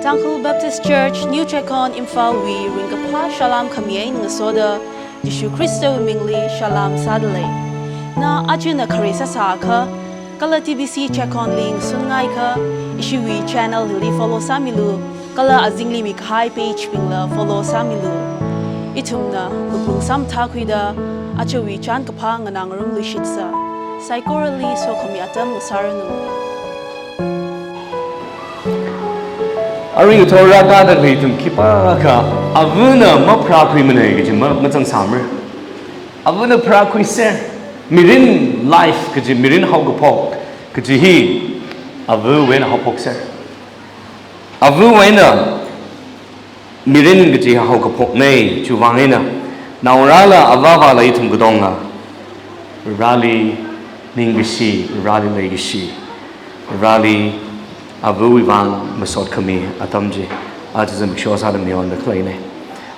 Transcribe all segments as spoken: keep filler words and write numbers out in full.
Tangkhul Baptist Church, New Checkon, Imphalwui ringkaphā salām khami eina ngasoda, Jishu Khristawui mingli salām sādalei. Na aja na khare sāsākha, kala T B C Checkonli ngasunngaiakha, ishiwui channel hili follow sāmilu, kala azingli mikahai page bingla follow sāmilu. Ithumna wuklung samathākhuida, ajawui chānkaphā nganāngarumluishitsa. Saikorali sokhami atam ngasāranu. Arui ngathor rākada khalei ithum khipākha, avana mapharākhuimana kaji ma, mazangsāmara. Avana pharākhuiser. Mirin, life kaji, mirin haokaphok kaji hi avawui eina haophokser. Avawui eina mirin kaji haokaphokna, chiwuivang eina naongarāla avāvāla ithum katonga Vareli ningkashi, Vareli leikashi, Vareli avawui vang masot khami atam chi aja zimiksho sāda mayonda khaleina.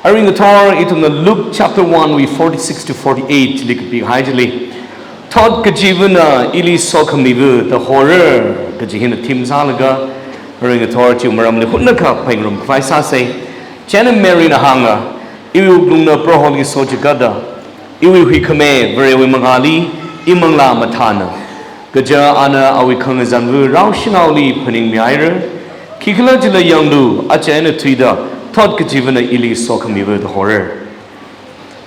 Arui ngathor ithumna Luke chapter one wui forty-six to forty-eight li kapihai chili, thot kachivana ili sokhamiva da hora kaji hina theme sālaga, arui ngathor chiwui maramli hunakha phaningrumkhavai sāsa. Chieina Maryna hānga, iwui wuklungna Proholi sochikatda, iwui huikhame Varewui mangāli imanglā mathāna. Kaja ana awui khangazanva rao shanaoli phaningmihaira. Khikhalajila yanglu, aja eina thuida thot kachivana ili sokhamiva da hora.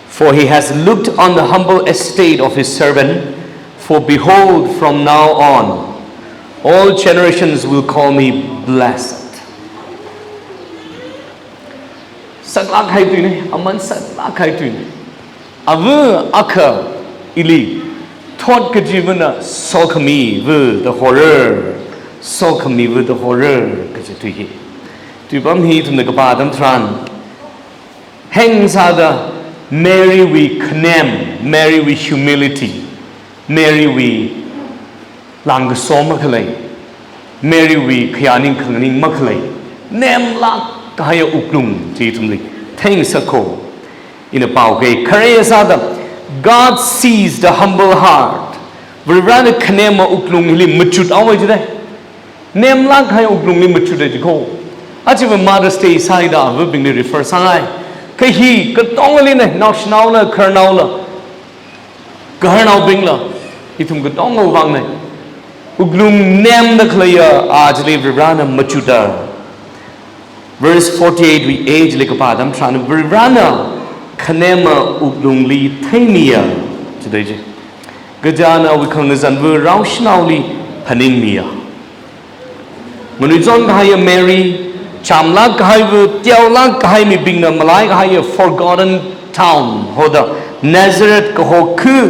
For he has looked on the humble estate of his servant. For behold, from now on, all generations will call me blessed. Saklāk kahai tuina, aman saklāk kahai tuina. Ava akha ili thot kachivana sokhamiva da hora, sokhamiva da hora kaji tui hi. Tuipam hi ithumna kapā atam tharan, heng sāda Marywui khanem, Marywui humility, Marywui langkaso makhalei, Marywui khayā ningkhang ning makhalei, nemlāk kahaiya wuklung chi ithumli theingasakko. Ina pao kahai khare sāda, God sees the humble heart. Varivarana khanema wuklung hili machut haowa jidalei. Nemlāk kahai wuklungli machut haowa jiko. Aja va Mother's Day sāhaida avabingli refer sāngai. Kha hi katongalina, naoshinaola, khararnaola, gaharnaobingla, ithum katongawui vangna. Wuklung nemda khaleiya achili Varivarana machutda. Verse forty-eight wui A chili kapā atam tharan, Varivarana khanema wuklungli theimiya jidalei chi. Kaja ana awui khangazanva rao shanaoli phaningmiya. Nganuichon kahaiya Mary, chamlāk kahaiva, teolāk kahai mibingna malai kahaiya forgotten town hoda Nazareth kaho kha,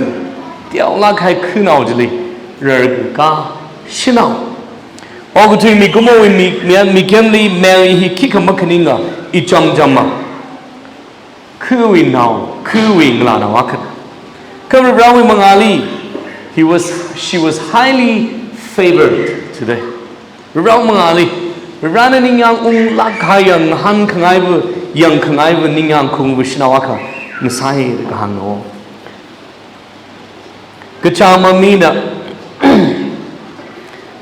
teolāk kahai khanao chili rarkakā shanao. Okathui mikumowui mi, mi, mikyanli Mary hi khikha makhaninga, icham chama. Khawui nao, khawui ngalānao akha. Kha Varivarawui mangāli, he was, she was highly favored jidalei. Varivarawui mangāli, Varivarana ningyāng unglāk kahaiya, ngahānkangaiva, yangkangaiva, ningyāng khaungva shanao akha ngasai da kahāngna. Kachāma mina,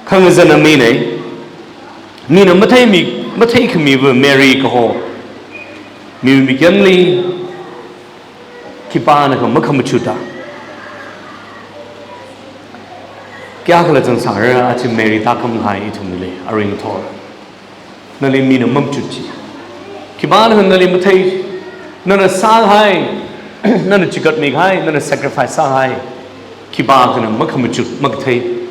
khangazana mina, mina matheimi, matheikhamiva Mary kaho, mi mikyanli khipānakha makhamachutda. Kayākhala zangsāra aja Mary tākam kahai ithumli, arui ngathor. Nali mina mamachut chi. Khipānakha nali mathei, nana sāhai, nana chikatmi kahai, nana sacrifice sāhai. Khipākhana makhamachut, makathei.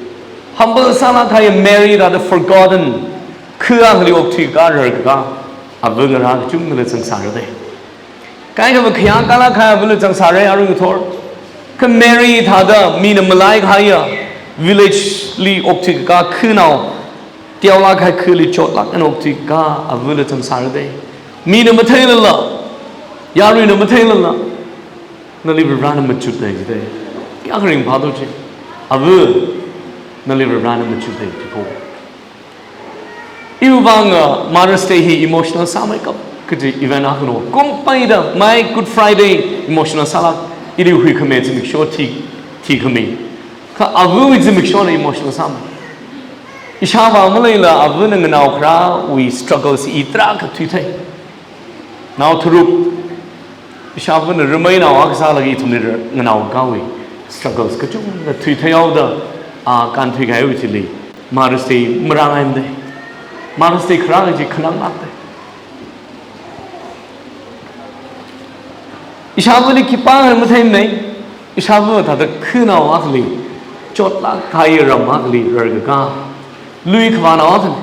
Humble sālāk kahai Mary thāda forgotten, kha akhali okthuikakā, rarkakā, ava ngarā kachungkhala zangsāra dei. Kaikhava khayākalāk kahai avali zangsāra arui ngathor. Kha Mary thāda mina malai kahaiya, village li okthuikakā khanao, teolāk kahai khali chotlāk eina okthuikakā avali zangsāra dei. Mina matheilala, yaruina matheilala, nali Varivarana machutda jidalei. Kayākha ringphādo chi. Ava, nali Varivarana machutda jiko. Iwui vang, uh, Mother's Day hi emotional sāmeikap kaji event akhana. Kum peida mai Good Friday emotional sālāk, ili huikhame zimiksho thi, thikhami. Kha avawui zimikshona emotional sāmei. Ishāvā maleila avana nganao kharāwui struggles hi tarākha thuithei. Nao tharuk, ishāvana rameinao akha sālaga ithumli ra-, nganao kawui struggles kachungkha thuitheihaoda, a, kānthuikahaiwui thili Mother's Day marāngaimana. Mother's Day kharā kaji khananglākda. Ishāvali khipākha matheimana, ishāva thāda khanao akhali, chotlāk kahai ram akhali rarkakā, lui khavānao akhana.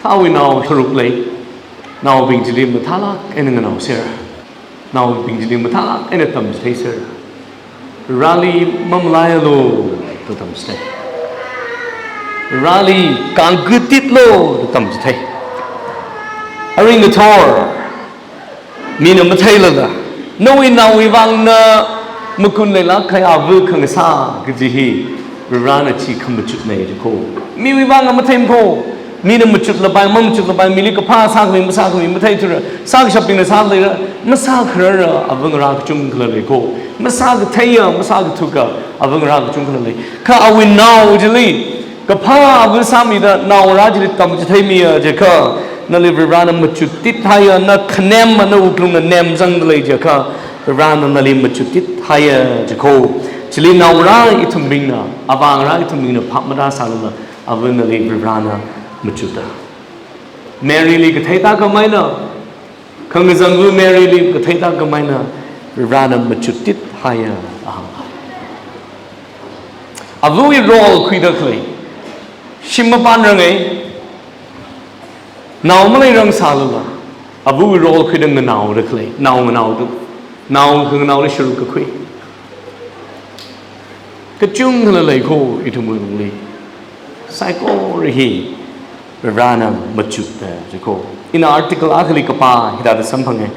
Thāwui nao tharuk lei, naobing chili mathālāk eina nganaosera, naobing chili mathālāk eina tamchitheisera. Rali mamalaialu da tamchithei. Rali kangkatitlu da tamchithei. Aring kathor, mina matheilala, nawui naowui vang na makun leilāk kahai ava khangasā kaji hi Varena chi khamachutna jiko. Miwui vang matheimana ko. Mina machutlapai, mamachutlapai, mili kaphā sākhami, masākhami matheithura, sākashapbingna sāleira, masākharara ava ngarā kachungkhala leiko. Masākatheiya, masākathuka ava ngarā kachungkhala lei. Kha awui nao chili kaphā ava sāmida naongarā chili tamchitheimiya jiakha, nali Varena machuttithaiya, na khanemma na wuklungna nemzangda lei jiakha, Varena nali machuttithaiya jiko. Chili naongarā ithumbingna, avāngarā ithumbingna phap matāsālala, ava nali Varena machutta. Maryli kathei tākhameina, khangazangva Maryli kathei tākhameina, Varena machuttithaiya ahang. Avawui role khuida khalei, shim mapānrangai, nao maleirangsālala, avawui role khuida nganaoda khalei, nao nganaoda, nao khanganaoli sharuk kakhui kachungkhala leiko ithumwui lungli. Saikora hi Varena machutta jiko. Ina article akhali kapā hithāda samphanga.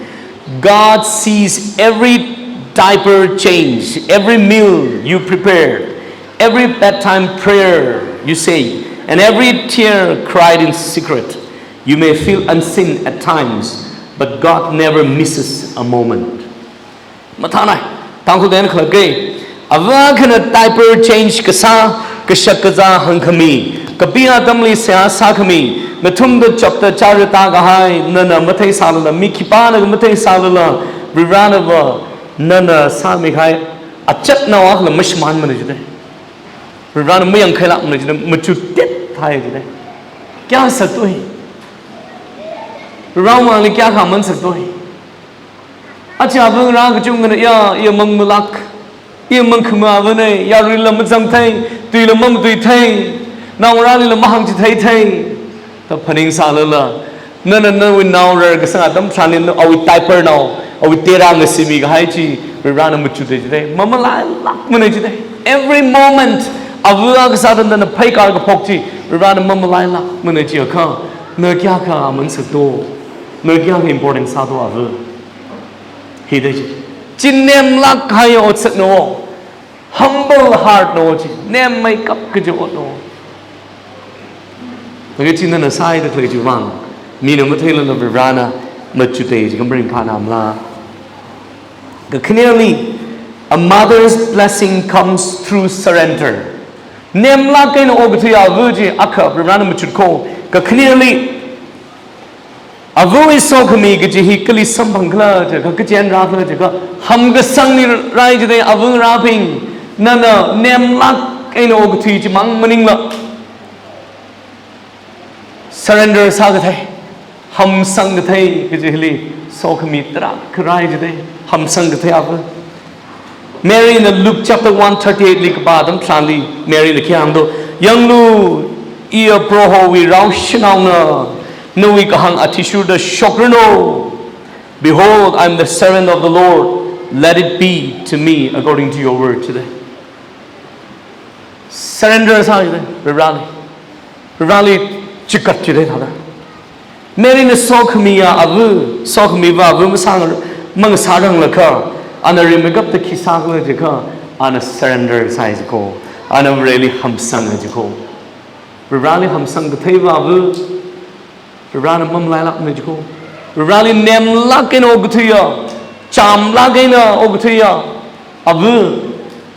God sees every diaper change, every meal you prepare, every bedtime prayer you say, and every tear cried in secret. You may feel unseen at times, but God never misses a moment. Mathānai, Tangkhulda eina khalatkei. Ava akhana diaper change kasā, kashak kazā hāngkhami, kapi atamli seihā sākhami, nathumda chapda chara tākahai, nana matheisālala, mi khipāna matheisālala, Varenava nana sāmikahai achatnao akhala mashimānmana jidalei. Varena mayangkhailākmana jidalei, machuttithai jidalei. Kayā sakto hi? Varewui vangli kayākha aman sakto hi? Aja ava ngarā kachungkhana ya, ya mang malāk, ya mang khamāvana, yaruila mazangthei, tuila mamatuithei, naongarālila mahāngchitheithei da phaningsālala, nana nawui nao rarkasang atam tharanli awui diaper nao, awui tera ngasimikahai chi Varena machutta jidalei, mamalailākmana jidalei. Every moment, ava akha sāda nana pheikar kaphok chi Varena mamalailākmana jiakha, na kayākha aman sakto, na kayākha important sāto ava? Hithāda chi, chi nemlāk kahai otsakna o, humble heart na o chi, nemmeikap kaji otna o. Laga chi nana sāhaida khalei chiwui vang, mina matheilala Varena machutta jiakha maringphānamala? Kakhaneli, a mother's blessing comes through surrender. Nemlāk eina okathuiya ava chi akha Varena machut ko. Kakhaneli, avawui sokhami kaji hi kali samphangkhala jiakha, kachen rākhala jiakha, hamkasangli rāi jidalei, ava ngarābing, nana nemlāk eina okathui chimang maningla, surrender sākathei, hamsangkathei kaji hili sokhami tarākha rāi jidalei, hamsangkathei ava. Maryna Luke chapter one thirty-eight li kapā atam tharanli, Maryna khi hāngdo, yanglu, iya Prohowui rao shanaona, nawui kahāng athishurda shokranu. Behold, I am the servant of the Lord. Let it be to me according to your word today. Surrender sā jidalei, Vareli. Vareli chikat jidalei thāda. Maryna sokhamiya ava, sokhamiva ava masāng, mangasāranglakha, ana rimeikapta khi sākhala jiakha, ana surrender sāi jiko, ana Vareli hamsang jiko. Vareli hamsangkatheiva ava, Varena mamalailākmana jiko. Vareli nemlāk eina okathuiya, chamlāk eina okathuiya ava,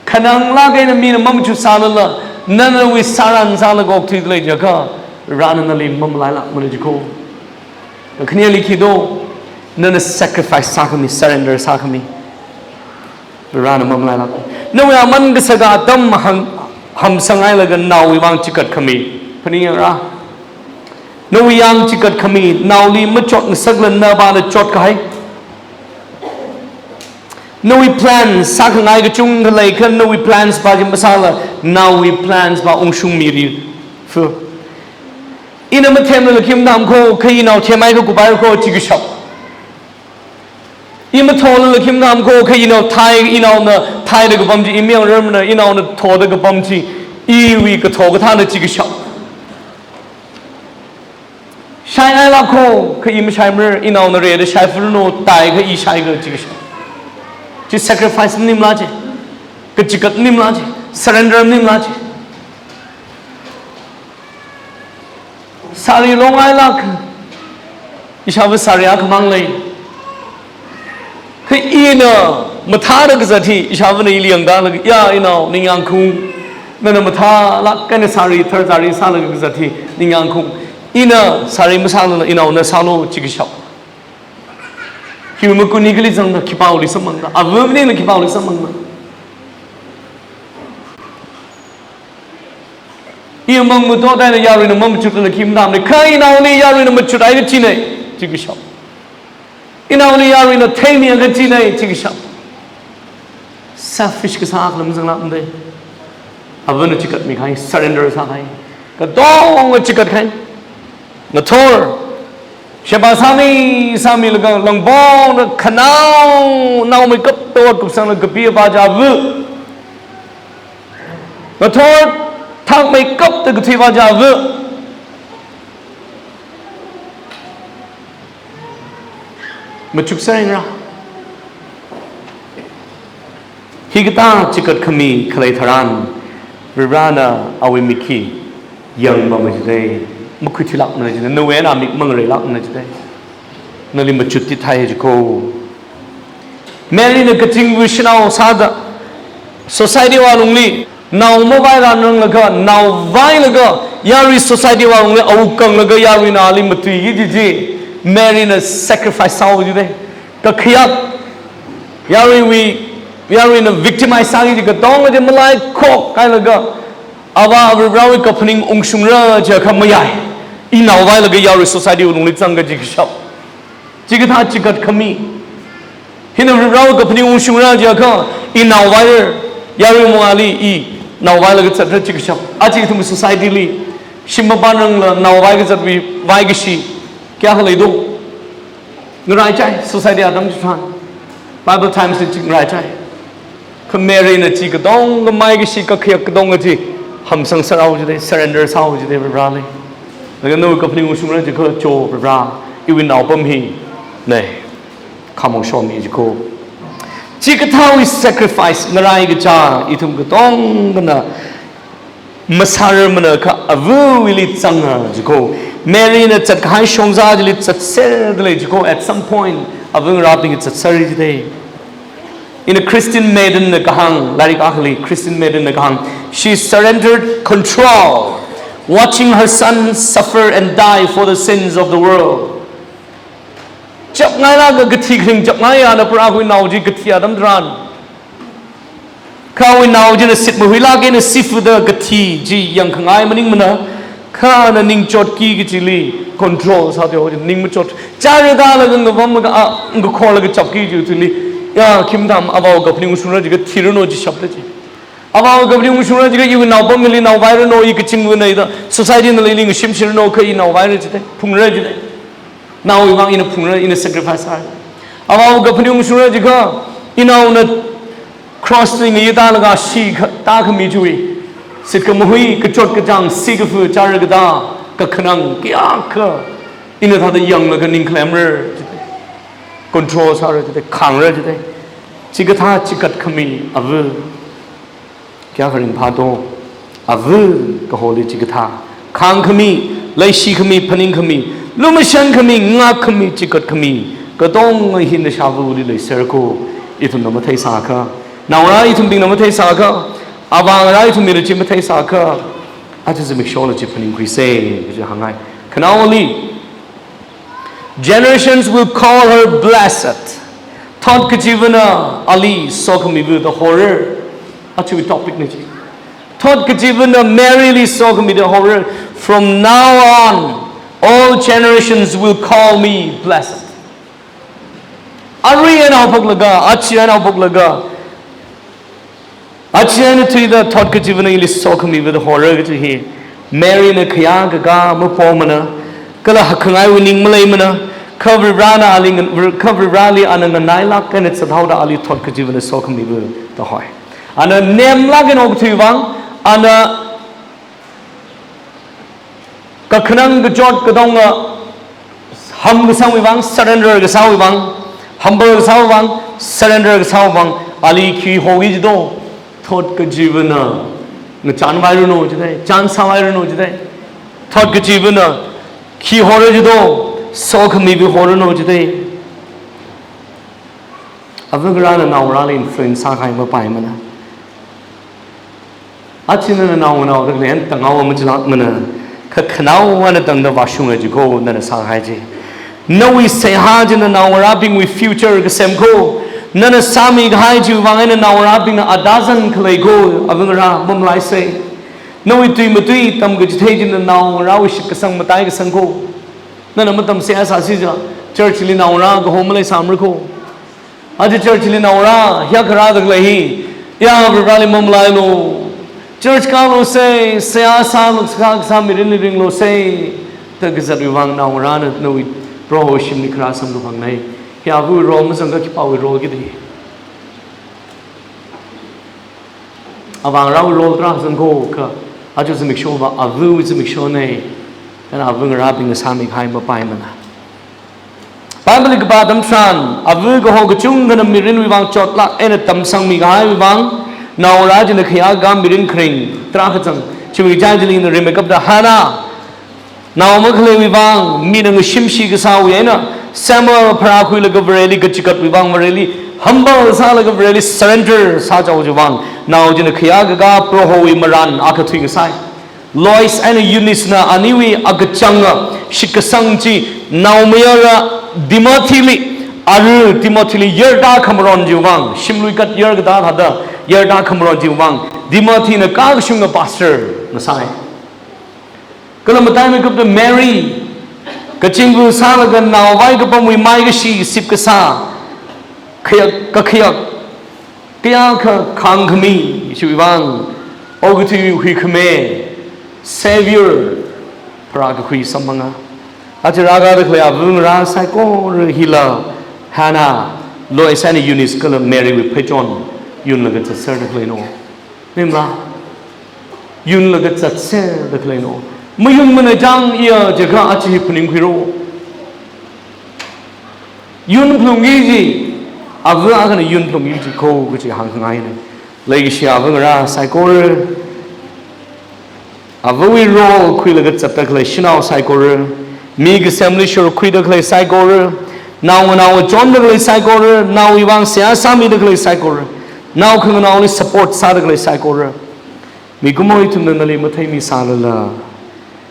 khananglāk eina mina mamachutsālala, Nana nawui sāran sālaga okthuidalei jiakha, Varena nali mamalailākmana jiko. Kakhaneli khi do, nana sacrifice sākhami, surrender sākhami, Varena mamalailākmana. Nawui aman kasā atam hang, hamsanghailaga nawui vang chikatkhami. Phaningyāngra. Nawui vang chikatkhami, naoli machotngasakla navāna chotkahai. Nawui plans sākhangai kachungkha leikha, nawui plans pa chi masāla, nawui plans pa ungshungmiri. Fu. Ina mathemlala khim dam kho, kha inao themhaiakha kupai kho, chi kashap. I matholala khim dam kho, kha inao thai, inaona thaida kapam chi, i miyang ramna, inaona thoda kapam chi, iwui katho kathāna chi kashap. Shaingailāk kho, kha i mashaimara, inaona rida shaifurano, thākha i shaiga chi kashap. Chi sacrifice maningmala chi. Kachikat maningmala chi. Surrender maningmala chi. Sari longngailāk. Ishāva sari akhamang lei. Kha ina mathāda kazat hi, ishāvana ili yangda laga, ya inao, ningyāng khaung. Nana mathālāk eina sari, thar sari sālaga kazat hi, ningyāng khaung. Ina sari masālala, inaona sālu, chi kashap. Hiwui makunli kali zangda, khipāli samphangda. Ava maningla khipāli samphangda. I mang muto daina yaruina mamachutlala khim damna. Kha inaoli yaruina machuthaiakha china, chi kashap. Inaoli yaruina theimiakha china, chi kashap. Selfish kasā akhala mazanglākmada. Avana chikatmikahai, surrender sākahai. Katonga chikatkhai. Ngathor. Sheba sāmi, sāmilaga langpongna khanao, naomeikapta ot kupsanglaga kapi avā chi ava. Ngathor, thakmeikapta kathui avā chi ava. Machukser yāngra. Hikathā chikatkhami khalei tharan, Varena awui mik hi yangpamma jida, makhuithuilākmana jida, nawui eina mik mangareilākmana jida. Nali machut tithai jiko. Maryna kachingva shanao sāda, society wui lungli, nao mavairanranglaga, nao vailaga, yarui society wui lungli awukanglaga yaruina ali matuiki kaji chi, Maryna sacrifice sāhaowa jida. Kakhayak, yaruiwui, yaruina victimize sāki kaji katonga chi malaikhok hailaga, Avā Varivarawui kaphaning ungshungra jiakha mayai. Inao vailaga yarui society wui lungli zangki kaji kashap. Chikathā chikatkhami. Hina Varivarawui kaphaning ungshungra jiakha, inao vaira, yarui mangāli inao vailaga zatra kaji kashap. Aja ithum society li, shim mapānrangla nao vai kazatwui vaikashi kayākha leido. Ngaraichai, society atam chitharan. Bible Times li chi ngaraichai. Kha Maryna chi katonga maikashi kakhayak katonga chi hamsang sāhaowa jida, surrender sāhaowa jida Varivarali. Laga nawui kaphaning ungshungra jiakha cho Varivara, iwui naopam hi, nei, khamong shomi jiko. Chikathāwui sacrifice ngarai kaja ithum katongana masārarmana kha avawuili zanga jiko. Maryna zatkahai shongza chili zatserdalei jiko. At some point, ava ngarābing zatser jida. Ina Christian Maiden na kahāng, lairik akhali Christian Maiden na kahāng, she surrendered control, watching her son suffer and die for the sins of the world. Chapngailāka kathi kharing chapngaiya na Prohowui nao chi kathi atam tharan. Kha awui nao china shit mahuilāk eina sifuda kathi chi yangkhangai maningmana, kha na ningchotki kajili control sāthuihaowa, ning machot. Chara kala ngavamlaga, a, ngakhorlaga chapki kaji chili, ya, khim dam, avāwui kaphaning ungshungra jiakha thiranu chi shapta chi. Avāwui kaphaning ungshungra jiakha iwui naopam hili nao vairanu, i kachingvana da, society nali ili ngashimshiranu, kha i nao vaira jida, phungra jida. Naowui vang ina phungra, ina sacrifice sāra. Avāwui kaphaning ungshungra jiakha, inaona cross li ngayi tālaga shikha, tākhami chiwui shitkamahui, kachot kachāng, sikafu, chara katā, kakhanang, kayākha, ina thāda yanglaga ningkhalemra jida. Control sāra jida, khangra jida. Chikathā chikatkhami ava. Kayākha ringphādo, ava kaholi chikathā. Khāngkhami, leishikhami, phaningkhami, lumashankhami, ngākkhami, chikatkhami, katonga hi nashāvali leiserko, ithumna matheisāakha. Naongarā ithumbingna matheisāakha, Avāngarā ithumli chi matheisākha, aja zimikshola chi phaningkhuisa, kaji hāngngai. Khanaowali, "Generations will call her blessed." Thot kachivana ali sokhamiva da hora. Aja topic na chi. Thot kachivana Maryli sokhami da hora. "From now on, all generations will call me blessed." Arui eina haophoklaga, aja eina haophoklaga, aja eina thuida thot kachivana ili sokhamiva da hora kaji hi Maryna khayākakā mapomana, kala hakkhangai ning maleimana, kha Varivarāna ali ngan-, kha Varivarāli ana nganailāk eina zathaoda ali thot kachivana sokhamiva da hoi. Ana nemlāk eina okthuivang, ana kakhanang kachot katonga hamkasangwui vang, surrender kasāwui vang, humble kasāwui vang, surrender kasāwui vang, ali khi hoki jido, thot kachivana ngachānvairanu jidai, chānsāvairanu jidai. Thot kachivana khi hora jido, sokhamiva horanu jidai. Avangarāna naongarāli influence sākahai mapaimana. Aja nana naongarā da khalei eina tanghaowa machilākmana. Kha khanaowa eina tangda vāshunga jiko, nana sākahai chi. Nawui seihā china naongarābingwui future kasem ko. Nana sāmikahai chiwui vang eina naongarābingna adazan khalei ko, avangarā mamalaisa. Nawui tui matui tamkachithei china naongarāwui shitkasang mataikasang ko. Nana matamsei sāsi jiakha, churchli naongarā kaho maleisāmara ko. Aja churchli naongarā hiyākha rāda khalei hi, ya Varivarāli mamalailu. Church kālusa, seihā sālu, seihā kasā mirinli ringlusa da kazatwui vang naongarāna nawui Proho shimli kharā samkaphangna. Hi avawui role mazangakha khipāwui role kida? Avāngarāwui role tarākha zangko kha, aja zimiksho va avawui zimikshona. Kha avangarābingna sāmikahai mapaimana. Bibleli kapā atam tharan, ava kaho kachungkhana mirinwui vang chotlāk eina tamsangmikahaiwui vang, naongarā china khayākakā mirin kharing tarākha zang. Chiwui chān chili ina rimeikapta Hannah, nao makhaleiwui vang, mina ngashimshi kasāwui eina, Samuel pharākhuilaga Vareli kachigatwui vang, Vareli humble sālaga Vareli surrender sāchao chiwui vang, nao china khayākakā Prohowui marān akha thuingasai. Lois eina Eunice na aniwui akachanga shitkasang chi naomayara Timothyli, ara Timothyli yarda khamaron chiwui vang, shimlui kat yarkatā thāda yarda khamaron chiwui vang, Timothyna kakashunga pastor ngasai. Kala mataimeikapta Mary, kachingva sālaga naovai kapamwui maikashi sip kasā, khayak, kakhayak, kayākha khāngkhami chiwui vang, okathui huikhame, Savior, pharākakhui samphanga. Aja rākada khalei avangarā saikora hila, Hannah, Lois eina Eunice kala Marywui pheichon yunlaga zatserda khaleino. Mimla, yunlaga zatserda khaleino. Mayunmana chang iya jiakha aja hi phaningkhuiro. Yunphalungki ji, ava akhana yunphalungki ji ko kaji hāngkhangaina. Leikashi avangarā saikora, avawui role khuilaga zatda khalei shanao saikora, mi kasemli shurkhuida khalei saikora, naonganao chonda khalei saikora, naowui vang seihā sāmida khalei saikora, nao khanganaoli support sāda khalei saikora, mikumo ithumna nali matheimi sālala,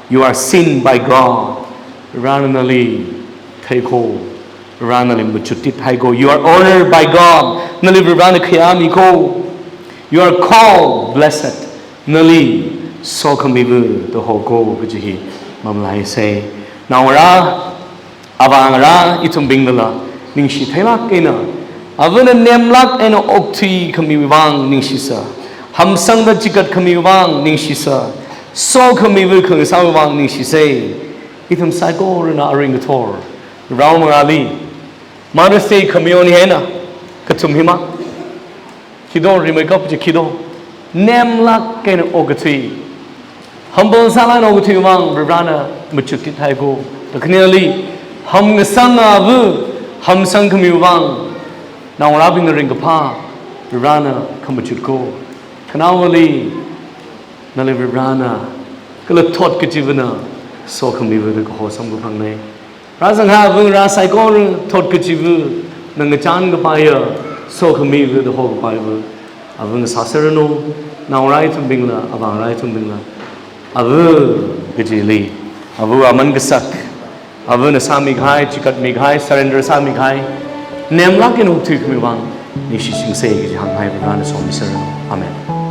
you are seen by God. Varena nali theiko, Varena nali machuttit haiko. You are honored by God. Nali Varena khayāmiko. You are called blessed. Nali sokhamiva da hoko kaji hi mamalaisa. Naongarā, avāngarā ithumbingnala ningshi theilāk eina, avana nemlāk eina okthui khamiwui vang ningshisa, hamsangda chigat khamiwui vang ningshisa, sokhamiva khangasāwui vang ningshisa. Ithum saikorana aring kathor, rao mangāli, Mother's Day khamiyon hi eina kathum hima. Khido rimeikap chi khido. Nemlāk eina okathui, humble sālāk eina okathui vang Varena machuttit haiko. Kakhaneli, hamngasang ava, hamsang khamiwui vang naongarābingna ringkaphā, Varena khamachut ko. Khanaowali, nali Varena, kala thot kachivana sokhamiva da kaho samkaphangna. Rāzangkahai avangarā saikora thot kachiva, na ngachān kapaiya, sokhamiva da hokapaiva, avang sāserranu, Naongarā ithumbingla, avāngarā ithumbingla, ava kajili, ava aman kasak, avana sāmikahai, chikatmikahai, surrender sāmikahai, nemlāk eina hukthuikhami vang, ningshichingsa kaji hānghai Varena somiserranu. Amen.